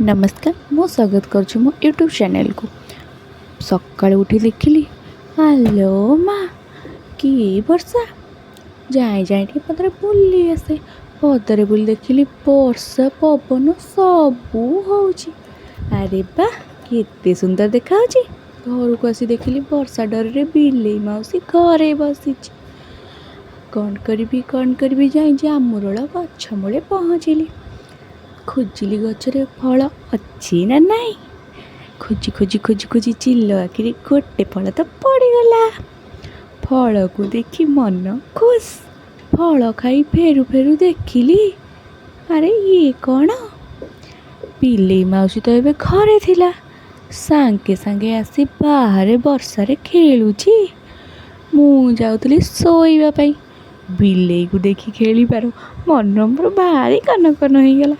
ନମସ୍କାର, ମୁଁ ସ୍ୱାଗତ କରୁଛି ମୋ ୟୁଟ୍ୟୁବ୍ ଚ୍ୟାନେଲ୍କୁ। ସକାଳୁ ଉଠି ଦେଖିଲି, ଆଲୋ ମା, କି ବର୍ଷା! ଯାଏଁ ଯାଏଁ ଟିକେ ପଦାରେ ବୁଲି ଆସେ। ପଦାରେ ବୁଲି ଦେଖିଲି, ବର୍ଷା ପବନ ସବୁ ହେଉଛି। ଆରେ ବା, କେତେ ସୁନ୍ଦର ଦେଖାଯାଉଛି! ଘରକୁ ଆସି ଦେଖିଲି, ବର୍ଷା ଡରରେ ବିଲେଇ ମାଉସୀ ଘରେ ବସିଛି। କ'ଣ କରିବି, କ'ଣ କରିବି, ଯାଇ ଜାମୁରୋଳ ଗଛ ମୂଳେ ପହଞ୍ଚିଲି। ଖୋଜିଲି, ଗଛରେ ଫଳ ଅଛି ନା ନାହିଁ। ଖୋଜି ଖୋଜି ଖୋଜି ଖୋଜି ଚିଲ ଆଖିରେ ଗୋଟେ ଫଳ ତ ପଡ଼ିଗଲା। ଫଳକୁ ଦେଖି ମନ ଖୁସ୍। ଫଳ ଖାଇ ଫେରୁ ଫେରୁ ଦେଖିଲି, ଆରେ ଇଏ କ'ଣ? ବିଲେଇ ମାଉସୀ ତ ଏବେ ଘରେ ଥିଲା, ସାଙ୍ଗେ ସାଙ୍ଗେ ଆସି ବାହାରେ ବର୍ଷାରେ ଖେଳୁଛି। ମୁଁ ଯାଉଥିଲି ଶୋଇବା ପାଇଁ, ବିଲେଇକୁ ଦେଖି ଖେଳିବାରୁ ମନ ମୋର ଭାରି କନକନ ହେଇଗଲା।